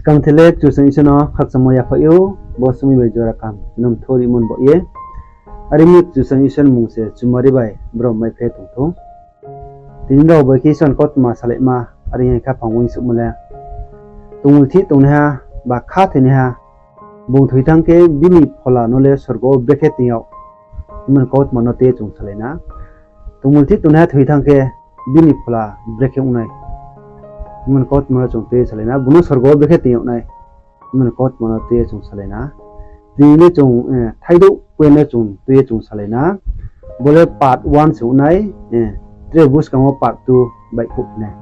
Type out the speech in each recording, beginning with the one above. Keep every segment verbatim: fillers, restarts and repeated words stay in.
Skangther le Kchusoyang Isor no khakchangmo yaphaih ou, bo somoing bai jora kaham chung no mthoh rimo ni baoh ye. Are ong mi Kchusoyang Isor ni mmung se chumari bai brom mai phe tong thou. Tini rao bai khe Isor ni kautma salaima, are ong kha phang uaingsouhmo le. Tongmulthih tongnaiha, ba khathoinaiha, bung thoi thanng khe bini phola no le sorgo wo brekhe toing yag, hingmo ni kautma no tui ye chung salai na. Tongmulthih tongnaiha thoi thanng khe bini phola brekhe ong nai, hingmo ni kautma no chung tui ye salai na. Bung no sorgo wo brekhe toing yag nai, hingmo ni kautma no tui ye chung salai na. Tini le chung, eh, thaidouh point no chung tui ye chung salai na. Bo le part one se ong nai, eh, tre buskang wo part two baihkhouh phi nai.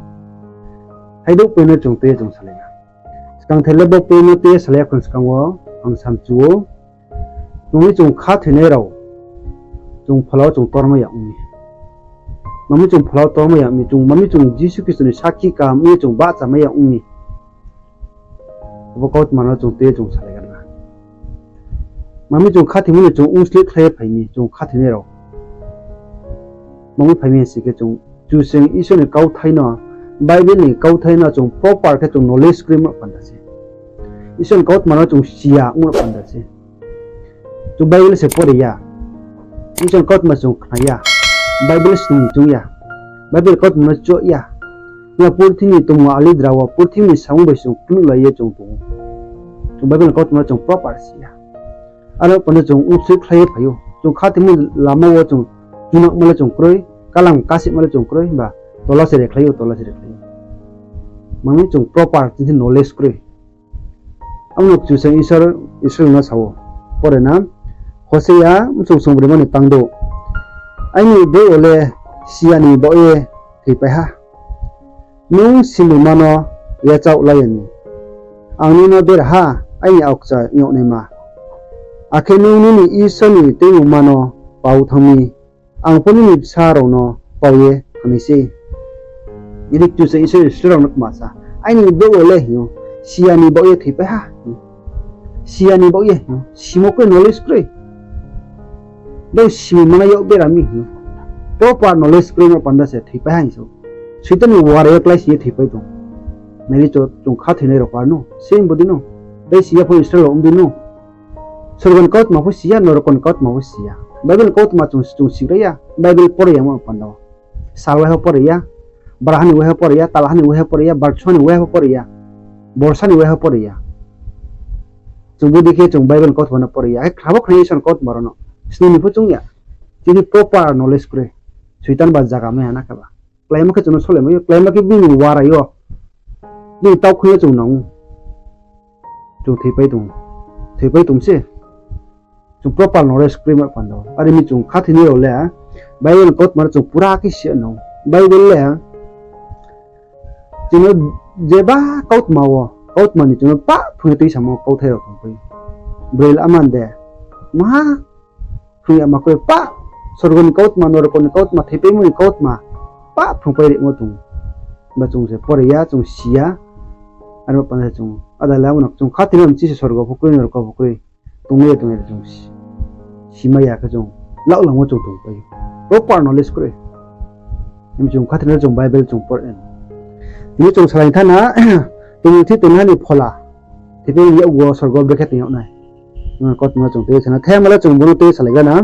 Thaidouh point no chung tui ye chung salai na. Skangther le bo point no tui ye salai ya khon skang wo ang samchu ou. Tongmi chung khathoinai rao, chung phola wo chung tormai ya ong mi. Mami chung phola wo tormai ya ong mi, chung mami chung Jisu Khristo ni sakhi kaham ong ye chung bahchamai ya ong mi. Abo kautma no chung tui ye chung salai gana. Mami chung khathoimo ni chung ongsleh khlai ye phai mi, chung khathoinai rao. Mami phai mi sing khe chung Kchusoyang Isor ni kauthai no, Bible ni kauthai no chung proper khe chung knowledge kroi ongmo panda se. Isor ni kautma no chung siya ongmo panda se. Chung Bible se pore ya. Isor ni kautma chung khna ya. Bible sning chung ya. Bible kautma no choh ya. Himba purthimbi ni tongmung alidra wo purthimbi ni samung bai chung kluhlai ye chung tong ou. Chung Bible ni kautma no chung proper si ya. Aro panda chung ongsleh khlai ye phai ou. Chung khathoimo lama wo chung chunangmo le chung kroi, kalam kasihmo le chung kroi, himba tola se rekhlai ou, tola se rekhlai ou. Mami chung proper chini knowledge kroi. Abo no Kchusoyang Isor, Israel no sa ou. Pore na, Hosea bsung sungbroima ni tangdouh. Aini brouh rao le siya ni baoh ye thoipai ha. Nung simungma no yachaoh la ya ni. Ang nung no bera ha, aini aokchai yagnaima. Akhe nung nini Isor ni tuimungma no pao thanng mi, ang pho nini bsa rao no pao ye thanng nai sei. Nini Kchusoyang Isor Israel rao no kma sa, aini brouh rao le hing ou, siya ni baoh ye thoipai ha. Siya ni baoh ye hing ou, simo kroi, knowledge kroi. Bai simungma no yak bera mi hing ou. Proper knowledge kroi no panda se thoipai ha hing sa ou. Soitan ni warai yo klái sing ye thoipai tong. Nai di chung, chung khathoinai rao par no, same bodei no. Bai siya pho Israel rao ong di no. Sorgo ni kautma pho siya, norok ni kautma pho siya. Bible ni kautma chung, chung sigra ya, Bible pore ya mo panda wo. Sal wai pho pore ya, baraha ni wai pho pore ya, talaha ni wai pho pore ya, barchuha ni wai pho pore ya, borsa ni wai pho pore ya. Chung bodei khe chung Bible ni kautma no pore ya. Akhe khrabo khna Isor ni kautma rao no sning ni pho chung ya. Chini proper knowledge kroi. Soitan ba zaga mai ha na khe ba. Kláima khe chung no solaimai ou, kláima khe bini warai yo, bini taohkhui yo chung nang ou. Chung thoipai tong, thoipai tong se. Chung proper knowledge kroi ma panda wo. Are mi chung khathoinai rao le, Bible ni kautma no chung pura khe si ya nang ou. Bible le, chung no jeba kautma wo, kautma ni chung no pah phrung ye tuisamo kauthai rao tongpai. Brel aman de, maha phrung yama kroi pah, sorgo ni kautma, norok ni kautma, thoipaimo ni kautma, pah phrungpai rimo tong. Ba chung se pore ya, chung si ya, aremo panda se chung. Ada le abo no chung khathoinai mchi se sorgo pho kroi, norok pho kroi. Tong ye tong ye chung si, simai ya khe chung, laoh langmo chung tongpai ou. Proper knowledge kroi. Himba chung khathoinai chung Bible chung pore. Tini chung salai thanng na, tongmulthih tongnaiha ni phola. Thoipai yakgu wo sorgo brekhe toing yag nai. Kautma no chung tui ye sa na, thema le chung bo no tui ye salaigra na.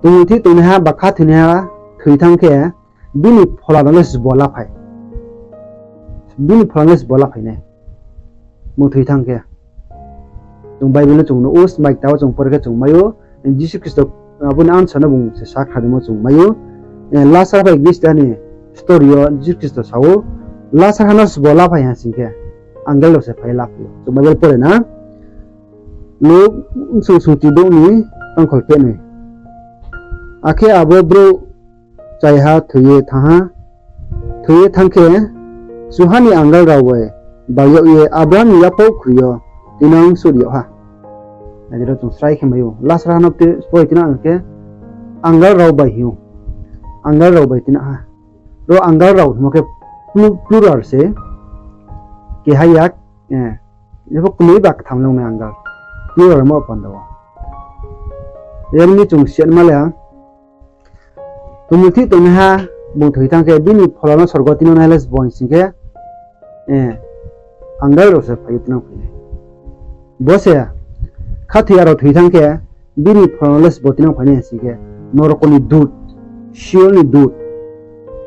Tongmulthih tongnaiha ba khathoinaiha thoi thanng khe, bini phola no le sbo laphai. Bini phola no le sbo laphai nai. Bung thoi thanng khe. Chung Bible no chung nuh ou, smai kta wo chung pore khe chung mai ou. Jisu Khristo, abo ni answer no bung se sakhnarimo chung mai ou. Lasarha bai Gista ni story yo Jisu Khristo sa ou, Lasarha no sbo laphai ha sing khe, angel rao se phai ye laphai ou. Chung Bible pore na. Luk bsung sungchi douh ni tangkhol khe noi. Akhe abo brouh chaiha thoi ye thanng ha, thoi ye thanng khe, kchuha ni angel rao bai bal yag ye Abraham ni yaphouh kri yo tinang suh ri yag ha. Nai di ro chung srai khe mai ou, Lasarha no te sbo tinang khe, angel rao bai hing ou. Angel rao bai tinang ha. Ro angel rao hingmo khe plu-, plural se, keha ya, jepho knoi ba ktham le ong nai angel. Plural mo panda wo. Yar mi chung siatma le, tongmulthih tongnaiha bung thoi thanng khe, bini phola no sorgo tinang nai le sbo hing sing khe, angel rao se phai ye tinang phai nai. Bo se khathoiya rao thoi thanng khe, bini phola no le se bo tinang phai nai hing khe, noroko ni dut, Sheol ni dut,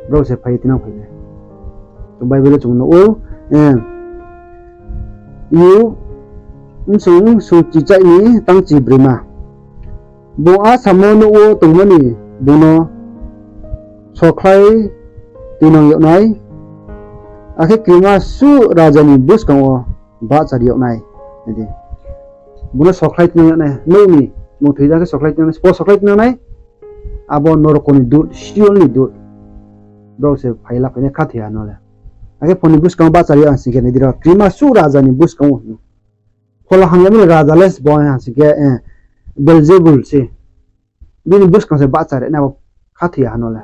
brao se phai ye tinang phai nai. To Bible wo chung nuh ou, eh, Iyub, bsung, bsung chichaih ni tang chibroima. Bung a samo nouh wo tongmo ni bung no sokhlai tuinang yag nai, akhe krima suh raja ni buskang wo bahchari yag nai. Bung no sokhlai tuinang yag nai, nouh ni, bung thoi thanng khe sokhlai tuinang nai, sbo sokhlai tuinang nai, abo noroko ni dut, Sheol ni dut, brao se phai la phai nai khathoiya no le. Akhe pho ni buskang wo bahchari yag hing khe, nai di ro, krima suh raja ni buskang wo hing ou. Phola hamyamo ni raja le se bo hing khe, eh, Belzebul se. Bini buskang se bahchari nai abo khathoiya no le.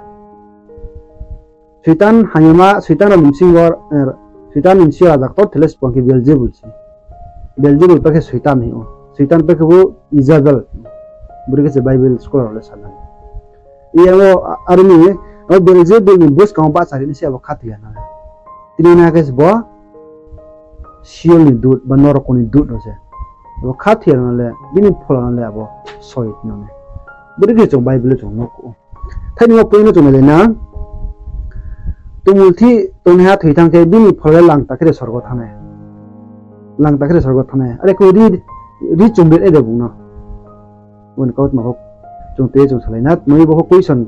Soitan hamyama, Soitan rao ni bsing yo, eh, Soitan ni bsing yo raja ktorther le se bo hing khe Belzebul se. Belzebul pa khe Soitan hing ou. Soitan pa khe bo Isabel. Bori khe se Bible scholar rao le sa nai. Iya wo, a-, aro ni, o Belzebul ni buskang wo bahchari nai se abo khathoiya no le. Tini na khe se bo Sheol ni dut, ba noroko ni dut rao se. Abo khathoiya no le, bini phola no le abo soi no le. Bori khe chung Bible wo chung nuh ou. Thaini wo point no chung nai le na. Tongmulthih tongnaiha thoi thanng khe bini phola le langta khe de sorgo thanng nai. Langta khe de sorgo thanng nai. Are khe ri, ri chumrit nai de bung no. Boni kautma pho chung tei chung salai na, tma mi bo pho question,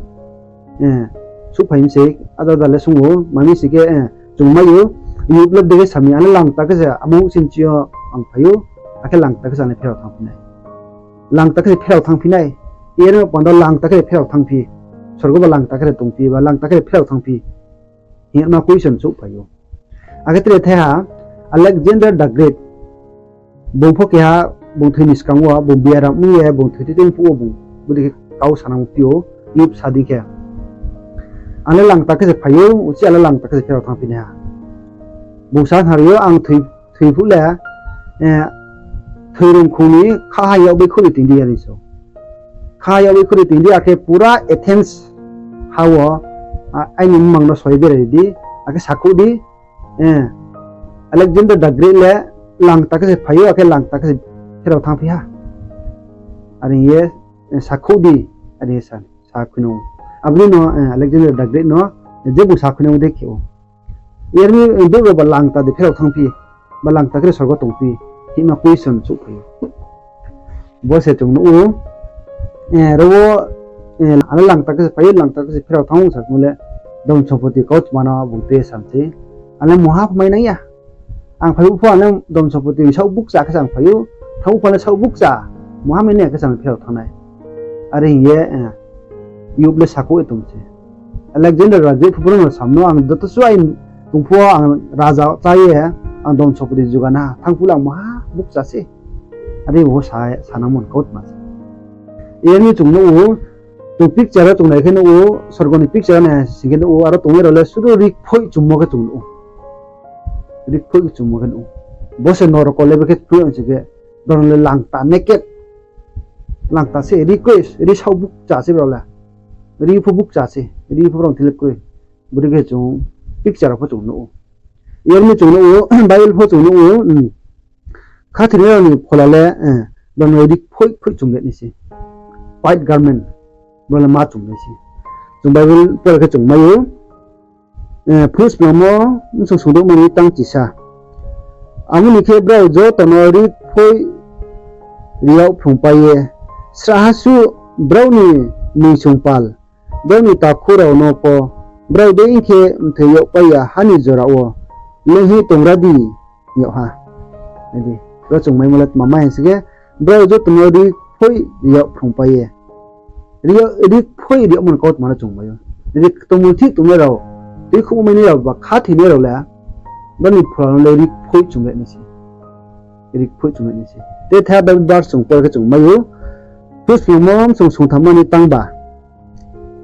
eh, souhphai mi se, ada ada le sung ou, ma mi sing khe, eh, chung mai ou, Iyub le dei khe sa mi, ang le langta khe se amung sinchi yo ang phai ou, akhe langta khe se ang le pherao thanngphi nai. Langta khe se pherao thanngphi nai, er panda langta khe se pherao thanngphi, sorgo ba langta khe se tongphi, ba langta khe se pherao thanngphi. Hing ye ma question souhphai ou. Akhe tre thaiha Alexander the Great. Bung pho keha, bung thoi ni skang wo, bung biaram ong ye, bung thoi tei tei phuh wo bung, bodei khe kau sanang phi ou, Iyub sa di khe. Ang le langta khe se phai ou, uchih ang le langta khe se pherao thanngphi nai ha. Bung sa khnari ou, ang thoi, thoi phuh le, eh, thoi rungkhong ni khaha yag bai khouh ri tong di are so. Khaha yag bai khouh ri tong di, akhe pura Athens ha wo, a, aini mmang no soi berai di, akhe sakhouh di, eh, Alexander the Great le langta khe se phai ou, akhe langta khe se pherao thanngphi ha. Are ye, eh, sakhouh di, are ye sa, sa khui no. Abo ni no, eh, Alexander the Great no, je bung sa khui no dei khe ou. Yar mi, eh, brouh rao ba langta de pherao thanngphi, ba langta khe de sorgo tongphi, hing ye ma question souhphai ou. Bo se chung nuh ou, eh, ro wo, eh, ang le langta khe se phai ou, langta khe se pherao thanng ou sa mo le, dhon sompoti kautma no bung tei sa mi se, ang le mungha pho mai nai ya. Ang phai ou pho ang le dhon sompoti saoh bukcha khe se ang phai ou, thanng ou pho ang le saoh bukcha, mungha mai nai ya khe se ang pherao thanng nai. Are hing ye, eh, Iyub le sakhouh ye tong se. Alexander raja phu brouh no sam no, ang joto suai tong pho ang raja chá ye, ang dhon sompoti juga na, thanng phuh le ang mungha bukcha se. Are bo sa, sanangmo ni kautma se. Yar mi chung nuh ou, chung picture wo chung nai khe nuh ou, sorgo ni picture nai sing khe nuh ou, aro tongnai rao le sudu rikphoih chummo khe chung nuh ou. Rikphoih chummo khe nuh ou. Bo se noroko le bo khe tui ang se khe, brao le langta naked. Langta se ri kroi, ri saoh bukcha se brao le. Ri pho bukcha se, ri pho brao thile kroi. Bodei khe chung picture rao pho chung nuh ou. Yar mi chung nuh ou, Bible pho chung nuh ou, hmm. Khathoinai rao ni phola le, eh, brao no rikphoih phoih chumlai nai se. White garment, brao le ma chumlai se. Chung Bible pore khe chung mai ou, eh, Philippians no bsung sungdouhma ni tang chisa. Amo ni khe brao joto no rikphoih ri yag phrungpai ye, srahha suh brao ni muisung pal, brao ni takhu rao no pho, brao dei khe mthoi yagpai ya ha ni jora wo, leinghoih tongra di, yag ha. Adi, ro chung maimo le tma mai hing se khe, brao joto no rikphoih ri yag phrungpai ye. Ri, rikphoih ri yagmo ni kautma no chung mai ou. Adi, tongmulthih tongnai rao, tuikhouhmo mainai rao ba khathoinai rao le, brao ni phola no le rikphoih chumlai nai se. Rikphoih chumlai nai se. Te thaiha Bible verse chung pore khe chung mai ou. Philippians no bsung sungthamma ni tangba.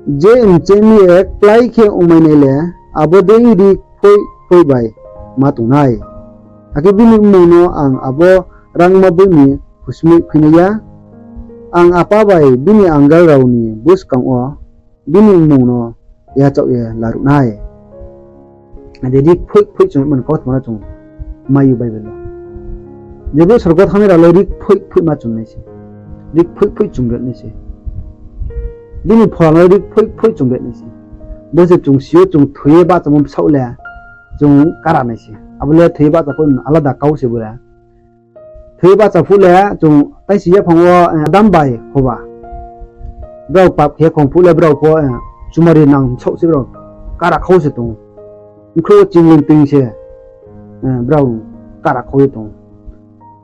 Je mchemi ye klái khe ongmainai le, abo dei rikphoih phoih bai ma tong nai. Akhe bini mmung no ang abo rangma boi ni husmoi khuinai ya. Ang Apa bai bini angel rao ni buskang wo bini mmung no yachaoh ye laruh nai. Adi rikphoih phoih chumlaimo ni kautma no chung mai ou Bible wo. Je brouh sorgo thanngnai rao le ri kphoih kphoih ma chum nai se. Ri kphoih kphoih chum ri nai se. Bini phola no ri kphoih kphoih chum ri nai se. Bo se chung si ou, chung thoi ye bahchamo bsaoh le chung kara nai se. Abo le thoi ye bahcha phuh alada kau se bo le. Thoi ye bahcha phuh le chung taisi yaphang wo, eh, Adam bai Hoba. Brao pap khe khong phuh le brao pho, eh, chumari nang bsaoh se brao kara khau se tong ou. Bkhrouh wo chingling toing se, eh, brao kara khau ye tong ou.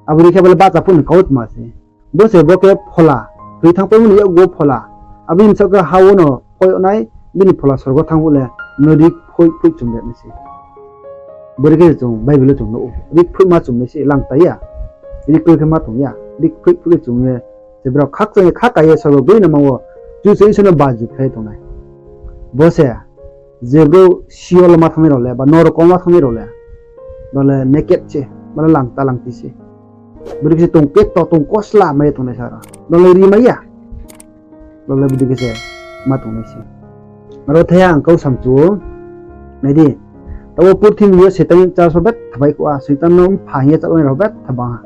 Abo dei khe bo le bahcha phuh ni kautma se. Bo se bo khe phola, thoi thanngpaimo ni yakgu wo phola. Abo ni bsaoh khe ha wo no phoih yag nai, bini phola sorgo thanng phuh le, no ri kphoih kphoih chum ri nai se. Bo dei khe chung Bible wo chung nuh ou. Ri kphoih ma chum nai se, langta ya. Ri kphoih khe ma tong ya. Ri kphoih kphoih khe chum ye, je brao khakchang ye kha ka ye sorgo groinangma wo, Kchusoyang Isor no bajuh khe tongnai. Bo se, je brouh si yo lo ma thanngnai rao le, ba norok wo ma thanngnai rao le, rao le naked se, ba le langta langti se. Bo dei khe se tong kekto, tong kosla mai ye tongnai sa rao. Rao le ri mai ya. Rao le bo dei khe se ma tongnai se. Aro thaiha ang kau samchu ou. Nai di. Taoh wo purthimbi yo Soitan church wo betha baihkhouh ha, Soitan no mpha hing ye chaoh nai rao betha bang ha.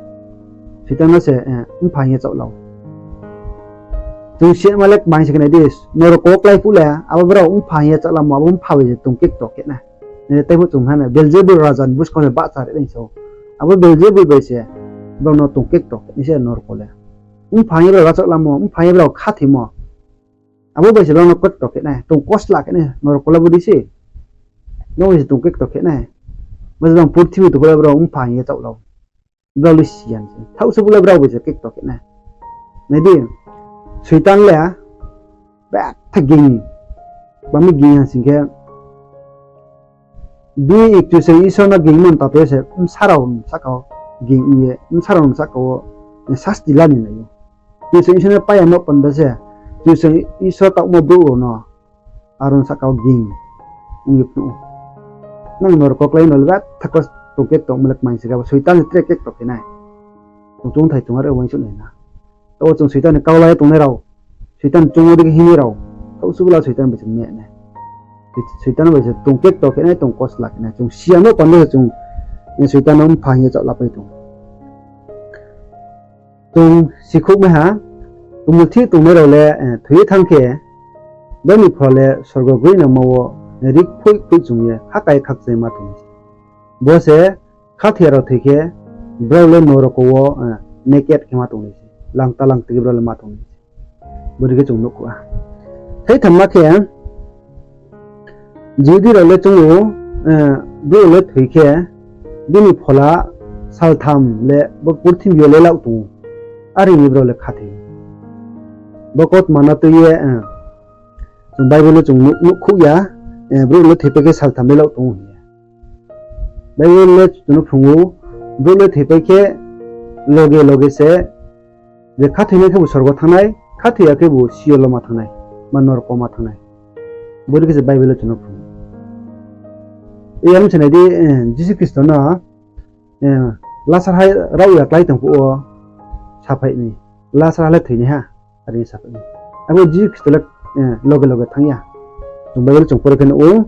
Soitan no se, eh, mpha hing ye chaoh la ou. Chung si ma le kmai se khe nai di, norok wo klái phuh le, abo brao mpha hing ye chaoh lamo, abo mpha bai se tong kekto khe nai. Eh, tei phuh chung ha nai, Belzebul raja ni buskang se bahcha ri nai se ou. Abo Belzebul bai se, brao no tong kekto khe nai se norok wo le. Mpha hing ye brao rachaoh lamo, mpha hing ye brao khathoimo. Abo bai se brao no kekto khe nai, tong kosla khe nai, norok wo le bo dei se. Brao bai se tong kekto khe nai. Bo se bang purthimbi tong phuh le brao mpha hing ye chaoh la ou. Brao le si ya se. Thaoh se bo le brao bai se kekto khe nai. Nai di, Soitan le, betha ging. Bang mi ging ha sing khe, bini Kchusoyang Isor no gingmo ni tato ye se bsa rao ni sahka wo ging ong ye, bsa rao ni sahka wo sasti la ni nai ou. Kchusoyang Isor no pai yamo panda se, Kchusoyang Isor taohmo brouh rao no aro ni sahka wo ging ong ye phnuh ou. Nang norok wo klái no le betha khe tong kekto mo le kmai se khe, abo Soitan se tre kekto khe nai. Chung chungthai chung are uaingsouh nai na. Taoh wo chung Soitan ni kau la ye tongnai rao, Soitan chung wo dei khe hingnai rao, thaoh suh bo le Soitan bai se meh nai. Soitan bai se tong kekto khe nai, tong kosla khe nai. Chung si ya no panda se chung, eh, Soitan no mpha hing ye chaoh la pai tong. Chung sikhouh mai ha, tongmulthih tongnai rao le, eh, thoi ye thanng khe, bini phola le sorgo groinangma wo ri kphoih kphoih chum ye, kha ka ye khakchangma tong nai se. Bo se khathoi ya rao thoi khe, brao le norok wo, eh, naked khe ma tong nai se. Langta langti khe brao le ma tong nai se. Bo dei khe chung nuhkhouh ha. Thaithamma khe, Jihudi rao le chung ou, eh, brouh le thoi khe, bini phola saltham le bo purthimbi yo le laoh tong ou. Are hing ye brao le khathoi ou. Bo kautma no tui ye, eh, chung Bible wo chung nuh-, nuhkhouh ya, eh, brouh le thoipai khe saltham le laoh tong ou hing ye. Bible le chung no phrung ou, brouh le thoipai khe loge loge se, je khathoinai khebu sorgo thanng nai, khathoi ya khebu si yo loma thanng nai, ba norok wo ma thanng nai. Bo dei khe se Bible wo chung no phrung ou. Yar mse nai di, eh, Jisu Khristo no, eh, Lasar ha rao ya klái tong phuh wo saphai mi, Lasar ha le thoinaiha, are saphai mi. Abo Jisu Khristo le, eh, loge loge thanng ya. Chung Bible chung pore khe nuh ou.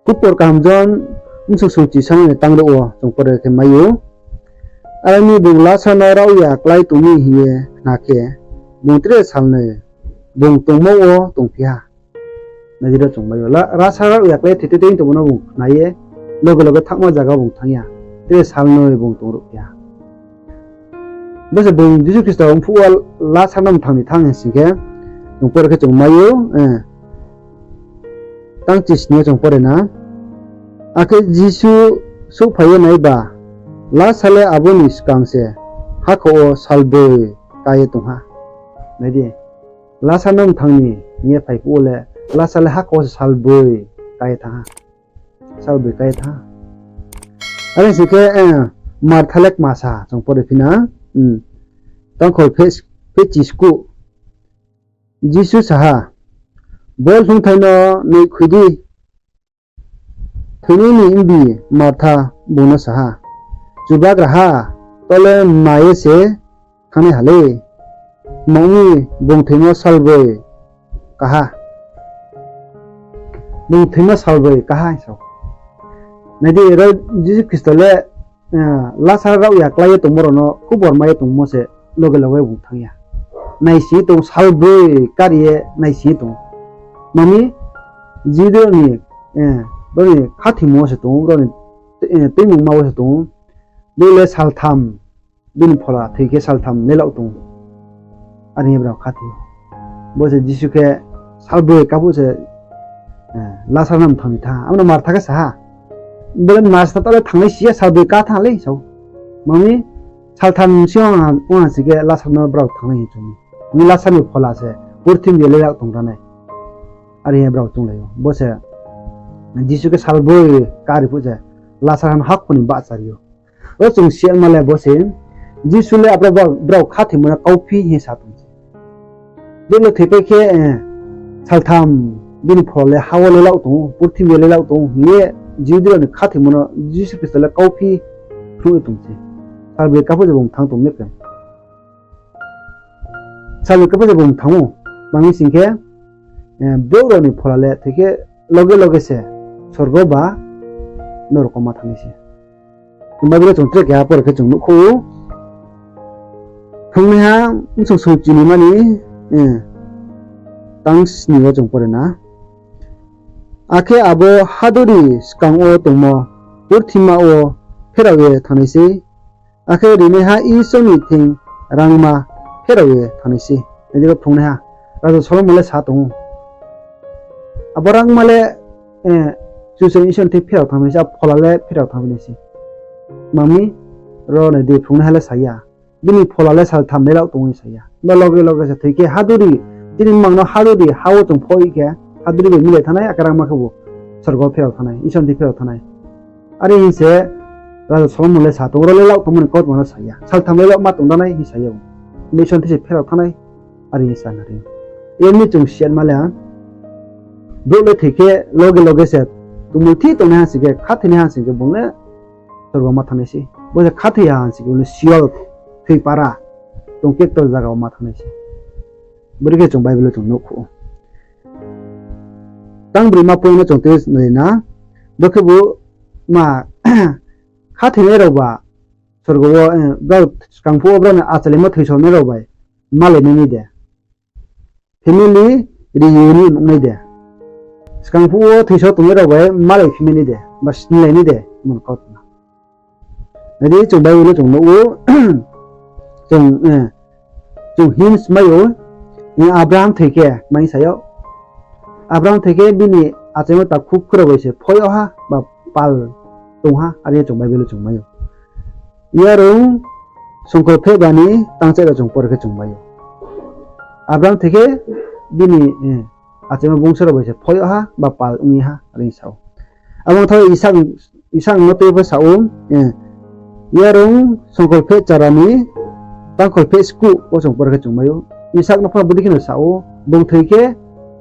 Khupor kaham John bsung sungchi song ni tangrouh wo chung pore khe mai ou. Are mi bung Lasar no rao ya klái tong mi hing ye khna khe, bung tre salnoi bung tongmo wo tongphi ha. Nai di ro chung mai ou. La-, Lasar rao ya klái thoi tei tei tongmo no bung khna ye, loge loge thanngmo zaga bung thanng ya. Tre salnoi bung tongruhphi ha. Bo se bung Jisu Khristo mphuh wo Lasar no mthang ni thanng hing sing khe, chung pore khe chung mai ou, eh, tang chisni yo chung pore na. Akhe Jisu souhphai ye nai ba, Lasar le abo ni skang se hakhor wo salbroi ka ye tong ha. Nai di, Lasar no mthang ni hing ye phai phuh wo le, Lasar le hakhor wo se salbroi ka ye thanng ha. Salbroi ka ye thanng ha. Are sing khe, eh, Martha le kma sa ha, chung pore phi na, hmm. Tangkhol phe-, phehchi skuh. Jisu sa ha, Bo hloungthai no noihkhui di. Thoinai ni mbi Martha bung no sa ha, Chubagraha, taoh le mma ye se thanngnai ha lei. Tma ong mi, bung thoimo salbroi ka ha. Bung thoimo salbroi ka ha, hing sa ou. Nai di, ro Jisu Khristo le, eh, Lasar rao ya klái ye tongmo rao no khubor mai ye tongmo se loge loge bung thanng ya. Naising ye tong, salbroi kari ye naising ye tong. Mami, Jihudi rao ni, eh, brao ni khathoimo wo se tong ou, brao ni, eh, tuimungma wo se tong ou. Bo le saltham bini phola thoi khe saltham lelao tong ou. Are hing ye brao khathoi ou. Bo se Jisu khe salbroi ká phuh se, eh, Lasar no mthang ni thanng ha. Abo no Martha khe sa ha, bo le Martha taoh le thanngnai si ya, salbroi ká thanng lei sa ou. Mami, saltham sing ong ha sing khe Lasar no brao thanngnai hing chung mi. Mami, Lasar ni phola se purthimbi yo lelao tong ra nai. Are hing ye brao chounglai ou. Bo se Jisu khe salbroi kari phuh se Lasar no hakhor ni bahcha ri ou. Ro chung siyanma le bo se, Jisu le abo brao khathoimo no kauphi hing sa tong se. Bo le thoipai khe, eh, saltham bini phola le ha wo lelao tong ou, purthimbi yo lelao tong ou hing ye Jihudi rao ni khathoimo no Jisu Khristo le kauphi phnuh ye tong se. Salbroi ká phuh se bung thanng tong mi khe. Salbroi ká phuh se bung thanng ou. Tma hing sing khe, eh, brouh rao ni phola le thoi khe loge loge se sorgo ba norko ma thanngnai se. Bible wo chung tre keha pore khe chung nuhkhouh ou. Phrungnaiha bsong song chinima ni, eh, tang sni wo chung pore na. Akhe abo haduri skang wo tongmo purthima wo pherao ye thanngnai sei. Akhe rinaiha Isor ni thing rangma pherao ye thanngnai sei. Nai di, ro phrungnaiha, Raja Solomon le sa tong ou. Abo rangma le, eh, Kchusoyang Isor ni thing pherao thanngphi nai sei, abo phola le pherao thanngphi nai sei. Mami, ro nai di, phrungnaiha le sa ya. Bini phola le saltham lelao tong ou hing sa ya. Bo loge loge se thoi khe haduri, chini mmang no haduri, ha wo chung phoih khe, haduri bai milai thanngnai, akhe rangma khebu sorgo pherao thanngnai, Isor ni thing pherao thanngnai. Are hing se Raja Solomon le sa tong ou, ro lelao tongmo ni kautma no sa ya. Saltham lelao ma tong ra nai hing sa ya. Isor ni thing se pherao thanngnai, are hing sa na ri. Yar mi chung siyanma le, brouh le thoi khe loge loge se tongmulthih tongnaiha sing khe, khathoinaiha sing khe bung le sorgo ma thanngnai sei. Bo se khathoi ya ha sing khe bung le Sheol, thoipara, tong kektor zaga wo ma thanngnai sei. Bodei khe chung Bible wo chung nuhkhouh ou. Tang broima point no chung tui nai na, bo khebu ma khathoinai rao ba sorgo wo, eh, brao skang phuh wo brao ni achailaimo thoisaonai rao bai malainai ni de, family reunion ong nai de, skang phuh wo thoisao tongnai rao bai malai phi mai nai de, ba snilai nai de, mon kau tma. Nai di, chung Bible wo chung nuh ou, chung, eh, chung hints mai ou, eh, Abraham thoi khe mai sa yag. Abraham thoi khe bini achaimo takhu khurao bai se phoih yag ha, ba pal tong ha, are ye chung Bible wo chung mai ou. Yarung songkhol pheh ba ni tangchaih rao chung pore khe chung mai ou. Abraham thoi khe bini, eh, achaimo bungso rao bai se phoih yag ha, ba pal ong ye ha, are sa ou. Abo ong thaoh Isak, Isak no tui pho sa ou, eh, yarung songkhol pheh chara ni tangkhol pheh skuh wo chung pore khe chung mai ou. Isak no pho bodei khe no sa ou, bung thoi khe,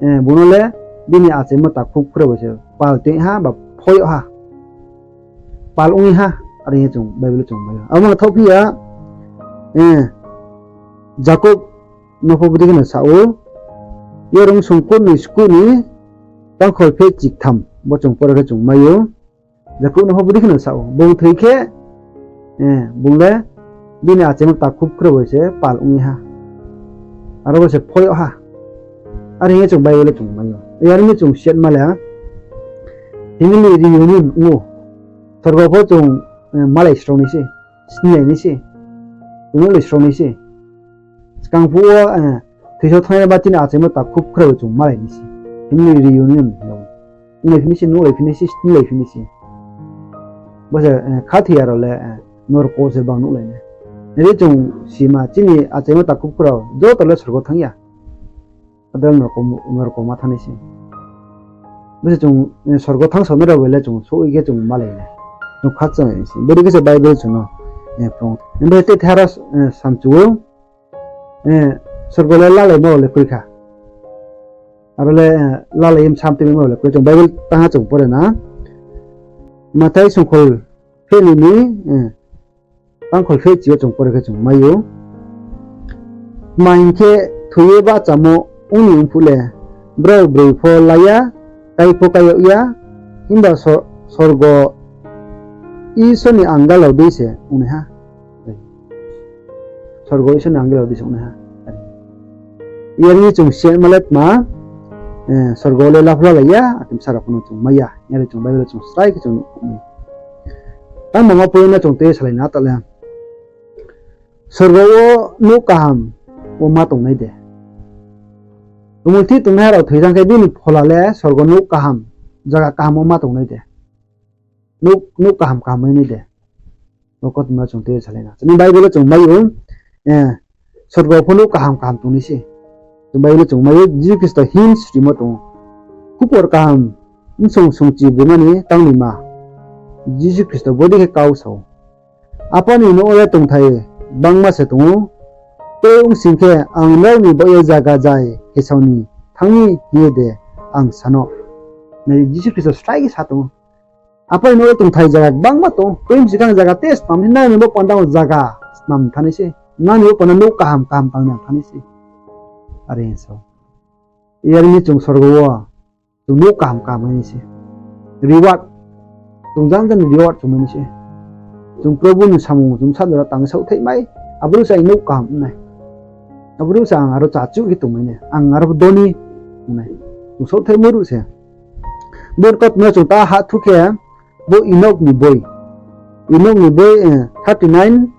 eh, bung no le bini achaimo takhu khurao bai se pal tui ha, ba phoih yag ha. Pal ong ye ha, are ye chung Bible wo chung mai ou. Abo ong thaoh phi ya, eh, Jakob no pho bodei khe no sa ou, yarung songkurnoi skuh ni tangkhol pheh chiktham, bo chung pore khe chung mai ou. Jakob no pho bodei khe no sa ou, bung thoi khe, eh, bung le bini achaimo takhu khurao bai se pal ong ye ha. Aro bai se phoih yag ha. Are hing ye chung Bible wo chung mai ou. Yar mi chung siyanma le, family reunion ong ou. Sorgo pho chung, eh, malai srao nai se, snilai nai se, chung nuhlai srao nai se. Skang phuh wo, eh, thoisao thanngnai ba chini achaimo takhu khurao chung malai nai se. Family reunion hing ou. Ong nai phi nai se, nuhlai phi nai se, snilai phi nai se. Bo se, eh, khathoi ya rao le, eh, norko se bang nuhlai nai. Nai di, chung sima chini achaimo takhu khurao joto le sorgo thanng ya. Abo norko, norko ma thanngnai se. Bo se chung, eh, sorgo thanngsaonai rao bai le chung souh ye khe chung malai nai. Chung khakchang nai se. Bodei khe se Bible chung no, eh, phrung. Abo te tharo, eh, samchu ou, eh, sorgo le lalaimo rao le kroi kha. Aro le, eh, lalai ye msam tuimo rao le kroi. Chung Bible tangha chung pore na. Mathai songkhol pheh ni ni, eh, tangkhol pheh chi yo chung pore khe chung mai ou. Tma hing khe, thoi ye bahchamo ong ni ongphuh le, brao broi pho la ya, kái pho kái yag ya, himba so-, sorgo Isor ni angel rao dei se ongnaiha. Sorgo Isor ni angel rao dei se ongnaiha. Yar mi chung se ma le tma, sorgo le laphla lai ya, akhe bsa rao pho no chung mai ya. Yar chung Bible chung srai khe chung nuh. Tangmo ma point no chung tei salai na ta le. Sorgo wo nouh kaham wo ma tongnai de? Tumulthi tongnaiha rao thoi thanng khe bini phola le sorgo nouh kaham, zaga kaham wo ma tongnai de? Nouh, nouh kaham kaham mai nai de? Bo kautma chung tei salai na. Chini Bible wo chung mai ou, sorgo pho nouh kaham kaham tongnai se. Chung Bible wo chung mai ou, Jisu Khristo hinng srimo tong ou. Khupor kaham bsong songchi brima ni tangnaima. Jisu Khristo bodei khe kau sa ou. Apa ni nouh wo le tongthai gbangma se tong ou. Tei ong sing khe ang nrao ni baoh ye zaga zai khesao ni thanng mi hing ye de ang sa no? Nai di, Jisu Khristo srai khe sa tong ou. Apa ni nouh wo le tongthai zaga gbangma tong ou. Tei ong sing khe ang zaga te snam hing nai ni bo panda wo zaga snam thanngnai se. Nang ni bo panda nouh kaham kaham tang ni ang thanngnai se. Are hing sa ou. Yar mi chung sorgo wo chung nouh kaham kaham mai nai se. Reward. Chung jang jang ni reward chung mai nai se. Chung Probhu ni samung chung sa jora tang saohthaih mai. Abo ru se ang nouh kaham nai. Abo ru se ang aro chachuh khe tongmai nai. Ang aro doni nai. Chung saohthaih mai ru se. Bo kautma chung ta hahthu khe, bo Enok ni boi. Enok ni boi, thirty nine,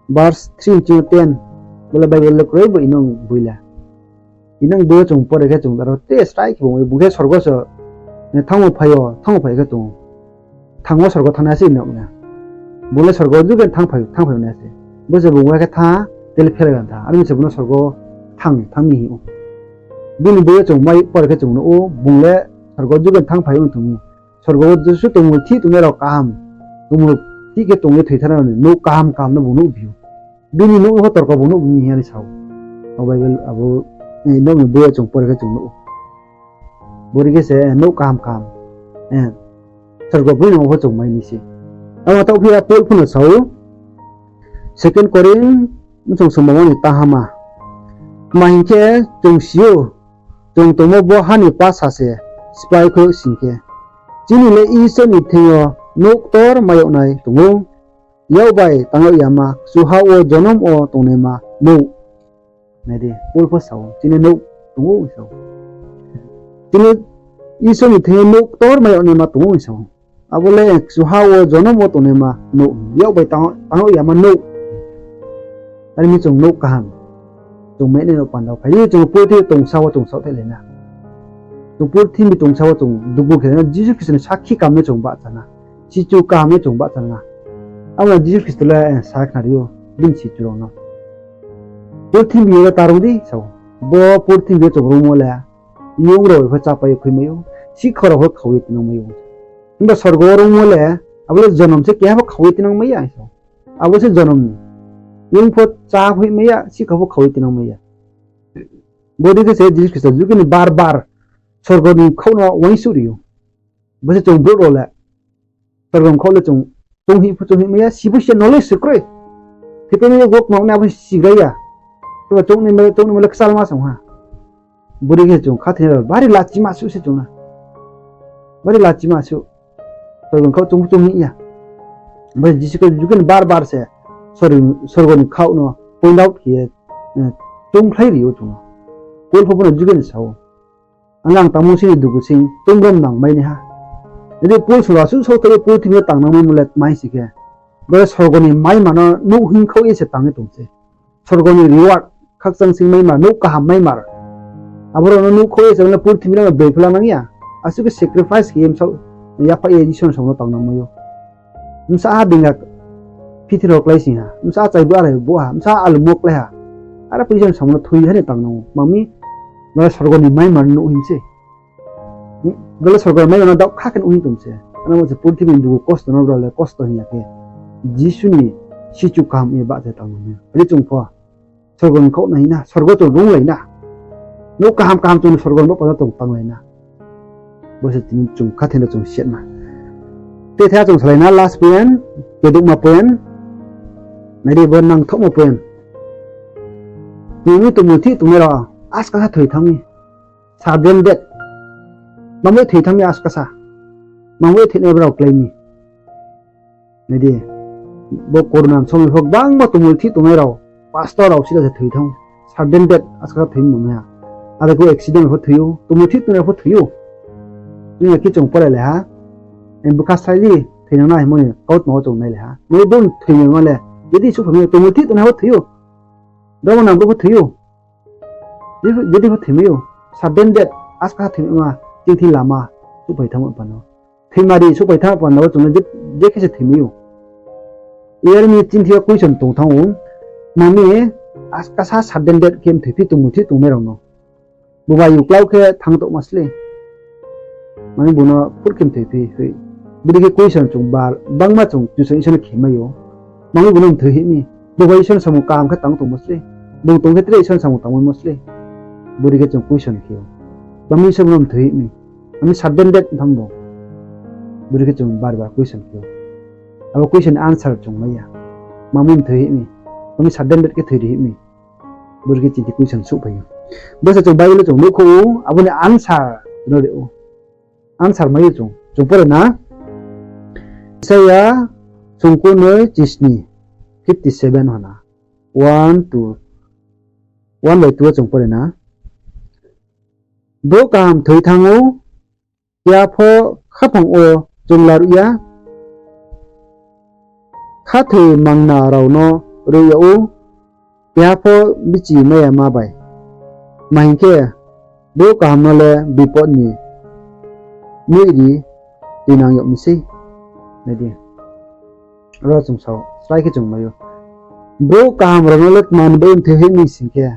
verse three ni ching ten. Bo le Bible le kroi bo Enok ni boi le. Enok boi wo chung pore khe chung aro te srai khe bung, bung khe sorgo se, thanngmo phai yo, thanngmo phai khe chung. Thanngmo sorgo thanng nai se Enok le. Bung le sorgo jugen thanngphai, thanngphai nai se. Bo se bung khe thanng, tele phel gan tha. Are mi se bung no sorgo thanng, thanng mi hing ou. Bini boi wo chung mai pore khe chung nuh ou, bung le sorgo jugen thanngphai ong tong mi. Sorgo wo jesuh tongmulthih tongnai rao kaham, tongmulthih khe tong ye thoi thanng nai rao ni nouh kaham kaham no bung nuh bi ou. Bini nouh no pho torko bung nuh bi hing ye sa ou. Abo Bible abo, Enok ni boi wo chung pore khe chung nuh ou. Bodei khe se nouh kaham kaham sorgo bini nouh pho chung mai nai se. Abo taoh phi ya Paul pho no sa ou, Second Corinth bsong sungmamo ni tangha ma. Tma hing khe, chung si ou, chung tongmo bo ha ni pasa se splái khui sing khe, chini le Isor ni thing yo nouh ktor mai yag nai tong ou, yak bai tang yag yama, kchuha wo jonom wo tongnaima nouh. Nai di, Paul pho sa ou, chini nouh tong ou sa ou. Chini Isor ni thing yo nouh ktor mai yag naima tong ou sa ou. Abo le kchuha wo jonom wo tongnaima nouh, yak bai tang, tang yag yama nouh. Are mi chung nouh kaham chung mai nai no panda wo phai di, chung purthimbi tongsa wo chung saohthaih lai na. Chung purthimbi tongsa wo chung dugu khe lai na, Jisu Khristo ni sakhi kaham no chung bahcha na. Sichu kaham no chung bahcha na. Abo no Jisu Khristo le sa khnari ou, bini sichu rao no. Purthimbi yo le ta rung di sa ou. Bo purthimbi yo chung rungmo le, young rao bai pho chápai ye khuimai ou, sikhau rao pho khau ye tinangmai ou. Himba sorgo wo rungmo le, abo le jonom se keha pho khau ye tinangmai ya sa ou. Abo se jonom ni. Young pho chá hoihmai ya, sikhau pho khau ye tinangmai ya. Bodei khe se Jisu Khristo jugen ni bar bar sorgo ni khaoh no uaingsouh ri ou. Bo se chung brouh rao le sorgo ni khaoh le chung, chung hih pho chung hihmai ya, si pho si ya, knowledge se kroi. Khe tini yo gok nang ni abo sigra ya. Khe ba chung ni male, chung ni male kchalma se ong ha. Bodei khe chung khathoinai rao bari lachima suh se chung na. Bari lachima suh. Sorgo ni khaoh chung pho chung hih ya. Bo Jisu Khristo jugen bar bar se sorgo ni khaoh no point out khe ye, chungkhlai ri ou chung no. Paul pho bo no jugen sa ou. Ang le ang tangmo sing ni dugu sing, chung brom nang mai nai ha. Nai di, Paul sung rao asuh saohthaih ye purthimbi yo tangnangmaimo le tma hing si khe, bo le sorgo ni maima no nouh hing khaoh ye se tang ye tong se. Sorgo ni reward, khakchang sing maima, nouh kaham maima. Abo rao no nouh khaoh ye se le purthimbi no broi phola nang ya. Asuh khe sacrifice khe ye bsaoh, yaphaih ye Isor ni samung no tangnangmai ou. Bsa ha dinga phithi rao klái sing ha, bsa ha chaibu arai bo ha, bsa ha alum wo klái ha. Aro pho Isor ni samung no thoi ha ni tangnang ou. Mami, bo le sorgo ni maima no nouh hing se. Bo le sorgo ni maima no daoh kha khe nouh hing tong se. Ano bo se purthimbi ni dugu kosto no brao le kosto hing ya khe, Jisu ni sichu kaham ye bahcha ye tangnang ou. Adi chung pho sorgo ni khaoh nai na, sorgo chung runglai na. Nouh kaham kaham chung sorgo ni bo panda chung tanglai na. Bo se tini chung khathoi no chung set na. Tei thaiha chung salai na last point, kedouhma point. Nai di bo nangthaohma point. Tini tongmulthih tongnai rao askasa thoi thanng mi. Sudden death. Mangbai thoi thanng mi askasa. Mangbai thoinai brao klái mi. Nai di, bo corona ni somoi pho gbangma tongmulthih tongnai rao, pastor rao sida se thoi thanng ou. Sudden death, askasa thoi nung ha. Are khe accident pho thoi ou, tongmulthih tongnai pho thoi ou. Chini khe chung pore le ha. Bkha slái di, thoinang nai hingmo ni kautma wo chung nai le ha. Nai bung thoinang ma le, jadi souhphai mi ou, tongmulthih tongnai pho thoi ou. Drao nang brouh pho thoi ou. Jadi pho thoi mi ou. Sudden death, askasa thoi ma, chini lama souhphai thanng panda. Thoimari souhphai thanng panda wo chung no je, je khe se thoi mi ou. Yar mi chini yo question tong thanng ou. Mami, askasa sudden death khe mthoiphi tongmulthih tongnai rao no. Bubai uklau khe thanng tongma sle. Mami bung no phut khe mthoiphi hoi. Bodei khe question chung bar, gbangma chung tuition Isor no khe mai ou. Mami bung no mthoi hih mi. Bubai Isor ni samung kaham khe tang tongmo sle. Bung tong khe tre Isor ni samung tangmaimo sle. Bodei khe chung question khe ou. Mami Isor bung no mthoi hih mi. Mami sudden death thanng bo. Bodei khe chung bar bar question khe ou. Abo question answer chung mai ya. Mami mthoi hih mi. Mami sudden death khe thoi ri hih mi. Bodei khe chini question souhphai ou. Bo se chung Bible wo chung nuhkhouh ou, abo ni answer no ri ou. Answer mai ou chung. Chung pore na. Isaia sungkurnoi chisni, fifty seven hona. One, two, one by two wo chung pore na. Brouh kaham thoi thanng ou, keha pho khaphang wo choung laruh ya. Khathoi mangna rao no ruh yag ou, keha pho bichi mai ya ma bai. Ma hing khe, brouh kaham no le bipot ni noih ri tuinang yag mi sei. Nai di. Ro chung sao, srai khe chung mai ou. Brouh kaham rao no le tma ni baoh ye mthoi hih mi sing khe,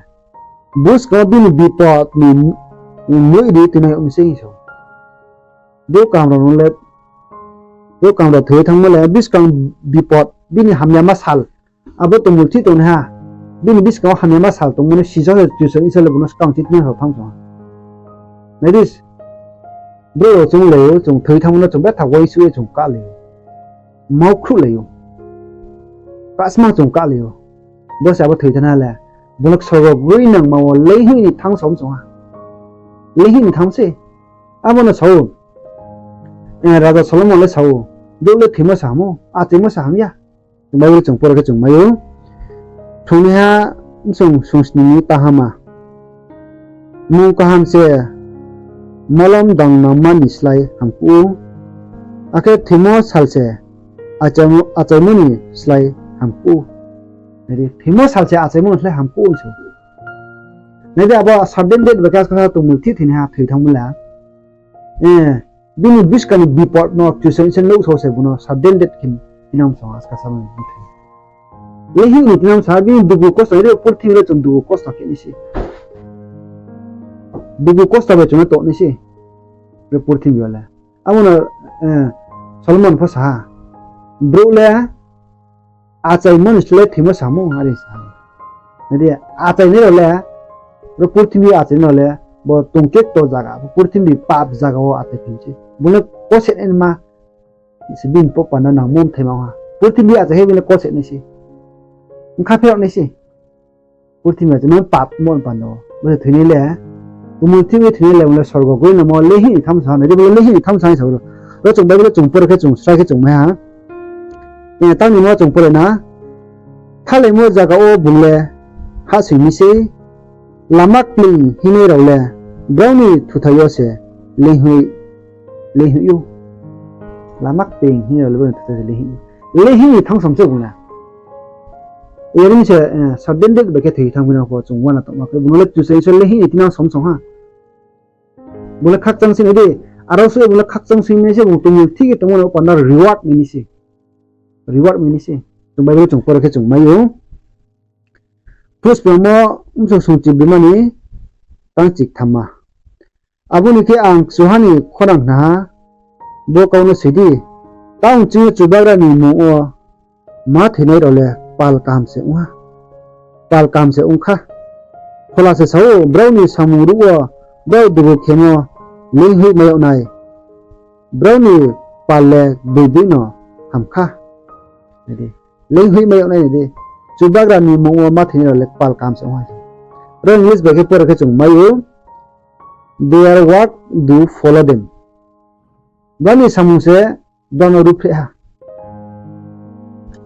buskang wo bini bipot ni noih ri tuinang yag mi sei hing sa ou. Brouh kaham rao no le, brouh kaham rao thoi thanngmo le buskang bipot, bini hamyama sal, abo tongmulthih tongnaiha, bini buskang wo hamyama sal tongmo no sijak se tuition Isor le bung no skang thitnai rao thanng tong ha. Nai di, brouh rao chung le ou, chung thoi thanngmo no chung betha uaingsouh ye chung kahlai ou. Mao khruhlai ou. Kasmang chung kahlai ou. Bo se abo thoi thanng ha le, bung no sorgo groinangma wo leinghoih ni thanng sa ou chung ha. Leinghoih ni thanng se. Abo no sa ou. Eh, Raja Solomon le sa ou, brouh le thoimo sa ham ou, achaimo sa ham ya. Bible chung pore khe chung mai ou. Thongnaiha bsong sungsni ni tahama. Mung kaham se molom dangnangma ni slái hamkuh ou, akhe thoimo sal se achaimo, achaimo ni slái hamkuh ou. Nai di, thoimo sal se achaimo ni slái hamkuh ou se. Nai di, abo sudden death bai khe askasa tongmulthih thoinaiha thoi thanngmo le. Eh, bini buskang ni bipot no tuition Isor nouhsao se bung no sudden death khe tinang sa ou, askasa no mthoi. Leinghoih ni tinang sa, bini dugu kosto, ro purthimbi le chung dugu kosto khe nai se. Dugu kosto bai chung no tong nai se. Ro purthimbi yo le. Abo no, eh, Solomon pho sa ha. Brouh le achaimo ni slái thoimo sa ham ou, are sa ha. Nai di, achainai rao le, ro purthimbi achainai rao le, bo tongkekto zaga, bo purthimbi pap zaga wo achai phi mi sei. Bung le kose nai ma, se bini pop panda nangmo mthai ma ha. Purthimbi achai khe bini le kose nai se. Bkha pherao nai se. Purthimbi achai ma pap mo panda wo. Bo se thoinai le, tongmulthih ye thoinai le, bung le sorgo groinangma leinghoih ni thanng sa ha, nai di, bo le leinghoih ni thanng sa ha sa ou. Ro chung Bible chung pore khe chung srai khe chung mai ha. Eh, tang ni mo chung pore na. Thalaimo zaga wo bung le hahsoing mi sei, lama kpling hingnai rao le brao ni thuthai yo se leinghoih, leinghoih ou. Lama kpling hingnai rao le brao ni thuthai yo se leinghoih ou. Leinghoih ni thanng sa mi sei bung le. Yar mi se, eh, sudden death bai khe thoi thanngphi nang pho chung uana tongma khe, bung no le tuition Isor leinghoih ni tinang sa ou ha. Bung le khakchang sing nai di, aro suh ye bung le khakchang sing nai se, bung tongmulthih ye tongmo no panda reward mai nai se. Reward mai nai se. Chung Bible chung pore khe chung mai ou. Phusphrangmo bsong sungchibrima ni tang chikthamma. Abo ni khe ang kchuha ni khorang khna ha, bo kau no soi di, taoh chini Chubagra ni mmung wo ma thoinai rao le kpal kaham se ong ha, kpal kaham se ong kha. Phola se sa ou, brao ni samung ruh wo brao dugu khemo leinghoih mai yag nai, brao ni kpal le gboigboino ham kha. Leinghoih mai yag nai, nai di, Chubagra ni mmung wo ma thoinai rao le kpal kaham se ong ha. Ro English bai khe pore khe chung mai ou, their work do follow them. Brao ni samung se brao no ruhphreh ha.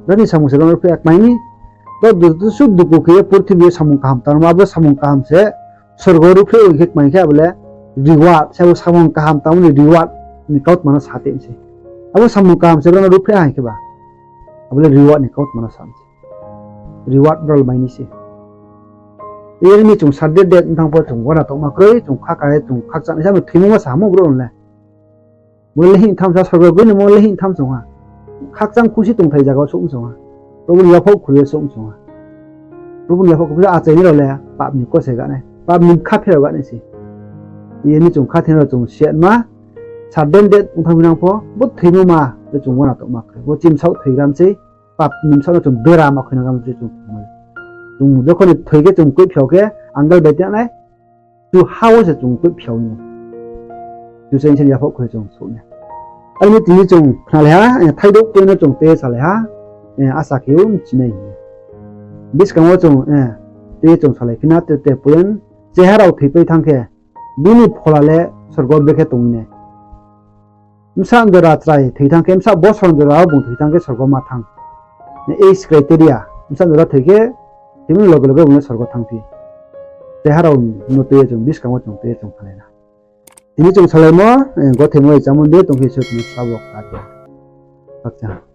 Brao ni samung se brao no ruhphreh ya kmai mi. Brao du-, du-, su duku khe ye purthimbi yo samung kaham tangmo, abo samung kaham se sorgo ruhphreh ong khe kmai khe abo le reward, se abo samung kaham tangmo ni reward ni kautma no sa tei se. Abo samung kaham se brao no ruhphreh ha hing khe ba, abo le reward ni kautma no sa se. Reward brao le mai ni se. Iyar mi chung sudden death ong thanng pho chung uana tongma kroi, chung khaka ye chung khakchang ni samo thoimo ma samo brouh rao le. Bo le hing tham sa sorgo goi no mo le hing tham chung ha. Khakchang khusi tongthai zaga wo souh ong chung ha. Probu ni yaphaih khui ye souh ong chung ha. Probu ni yaphaih khui ye achai ni rao le pap ni kose ga nai, pap ni bkha pherao ga nai se. Iyar mi chung khathin rao chung siatma, sudden death ong thanng phinang pho, bo thoimo ma le chung uana tongma kroi. Bo chimsaoh thoi gram sei, pap ni bsaoh no chung bera ma khui na gram sei chung thoimo le. Chung jokhon ni thoi khe chung koih phiao khe, angel bai tei nai, chu ha wo se chung koih phiao nai. Kchusoyang Isor ni yaphaih khui chung souh nai. Are mi tini chung khnalai ha, eh, thaidouh tui no chung tei salai ha, eh, asa khe ou mchinai hing ye. Buskang wo chung, eh, tei chung salai phi na te, te point, cheha rao thoipai thanng khe, bini phola le sorgo brekhe tong nai. Bsa jora chrai thoi thanng khe, bsa bosor jora wo bung thoi thanng khe sorgo ma thanng. Age criteria, bsa jora thoi khe, thoi ni loge loge bung le sorgo thanngphi. Cheha rao no tui ye chung, buskang wo chung tei chung salai na. Tini chung salaimo, eh, gothe moi chamo de tong khe Isor tini sabo kha de. Khakchang.